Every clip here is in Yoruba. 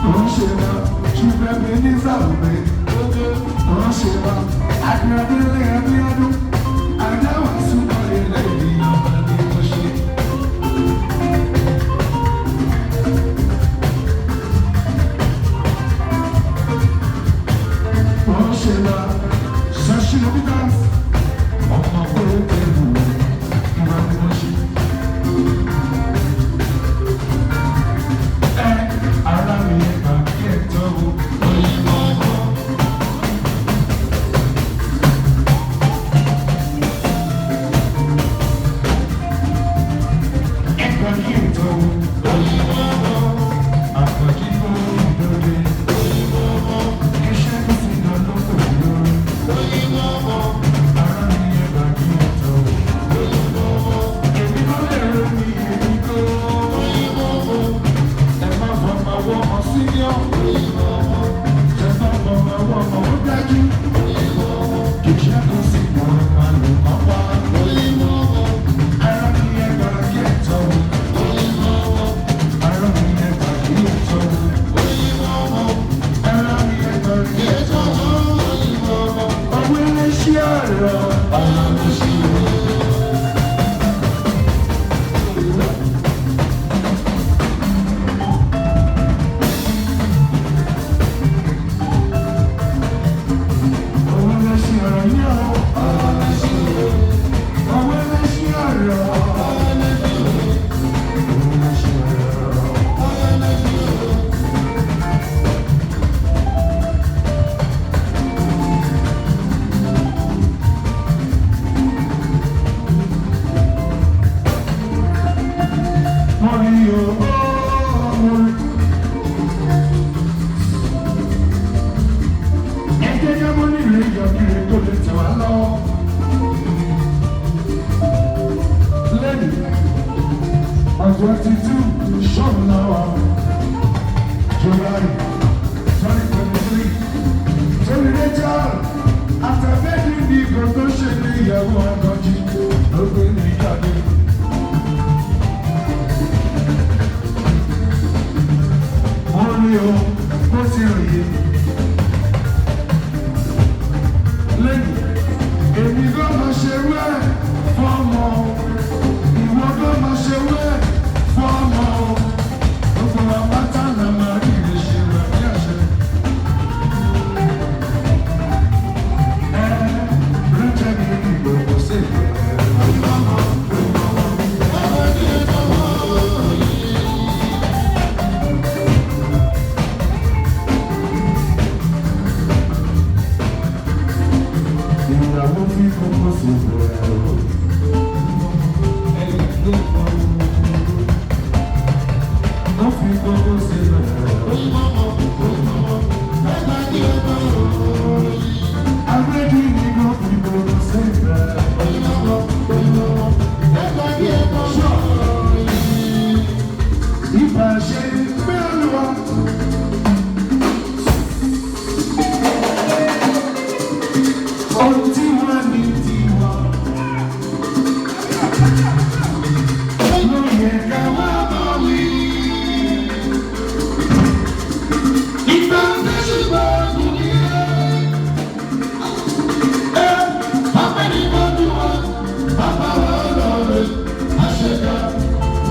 Ó ń ṣe lọ, ṣùgbọ́n mi ní sàbùgbé. Ó ń ṣe lọ, àgbẹ̀dẹ́lẹ̀ Abíọ́dún. Àdáwà súnmọ́ ilé ìyọ̀bá ni mo ṣe. Ó ń ṣe lọ, ṣọ́ṣì Peters. Ọmọ kúrò kẹ́lù ìwà ni mo ṣe. Ẹ ara mi ẹ̀ gbà kí ẹ tọ́ o. Òyìnbó ọmọ. Ẹgbà kí ẹ tọ́ o. Òyìnbó ọmọ. Àkànjí kò dòde. Òyìnbó ọmọ. Iṣẹ́ tó ti lọ lóko lórí. Òyìnbó ọmọ. Ara mi ẹ̀ gbà kí ẹ tọ́ o. Òyìnbó ọmọ. Èmi ló lè ro mi èmi kó. Òyìnbó ọmọ. Ẹ má fọmọ wọ́ ọmọ síníọ̀. Òyìnbó ọmọ. Ẹ má fọmọ wọ́ ọmọ ó dájú. Òyìnbó ọmọ. Kì í ṣe kó sí ìwọ̀n àlùkò pa. Òyìnbó ọmọ. Ara mi ẹ̀ gbà kí ẹ tọ́ o. Òyìnbó ọmọ. Ara mi ẹ̀ gbà kí ẹ tọ́ o. Òyìnbó ọmọ. Ara mi ẹ̀ gbà kí ẹ tọ́ o. Òyìnbó ọmọ. Ọwọ́ ẹlẹ́ṣin ọ̀rọ̀ ọ̀rọ̀ ló ṣe é. Ọwọ́ ẹlẹ́ṣin ọ̀rọ̀ yìí ọ̀ ọ̀rọ̀ ló ṣe é. Ọwọ́ ẹlẹ́ṣin ọ̀rọ̀ ọ̀rọ̀ ló ṣe é. Ọwọ́ ẹlẹ́ṣin ọ̀rọ̀. Mo rí o, mo rí. Ẹ jẹ́ ká mọ́ nílé ìyọ̀kiri tó lè tẹ̀ wá lọ́wọ́. Lẹ́yìn on 22 ṣọ́ọ̀nù náà July 2023. Torí Rachel àtàbẹ́ẹ̀dì ní ìgò tó ṣe ní ìyàwó àgànjì ló gbé ní jáde. Mo rí o, mo ti rí i. Lẹ́yìn, èmi gan máa ṣe wẹ́ fọ́mọ. Ìwọ gan máa ṣe wẹ́ fọ́mọ. Gbogbo wa pátá la máa rí ìrẹsì rẹ̀ ní àṣẹ. Ẹ rẹ́jẹ̀ mi ní gbogbo sí ìbẹ̀rẹ̀. Ìyàwó fi gbogbo sí ìbẹ̀rẹ̀. Ó fi gbogbo sí ìbẹ̀rẹ̀. Àgbẹ̀dì ni kò fi gbogbo sí ìbẹ̀rẹ̀. Ìbá ṣe pé Olúwa. Ohun tí wọ́n ní tiwa. Ló yẹ ká wá bá wí. Ìgbà tẹ́sùgbọ́ kù ní ẹ́. Ẹ ọpẹ́ ní bọ́dún wa, bàbá wa lọ́rẹ̀, àṣekà.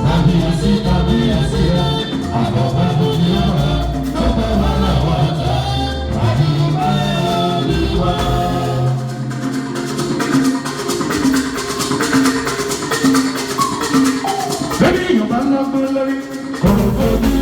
Kàbíyèsí kàbíyèsí rẹ̀, àbọ̀bá kò ní ọ̀rọ̀, tó bá wà láwọ̀ ọ̀tá, àdìgbà olúwa. Lórí ìyọ̀bá lọ́gbọ́n lórí kòròfò ní.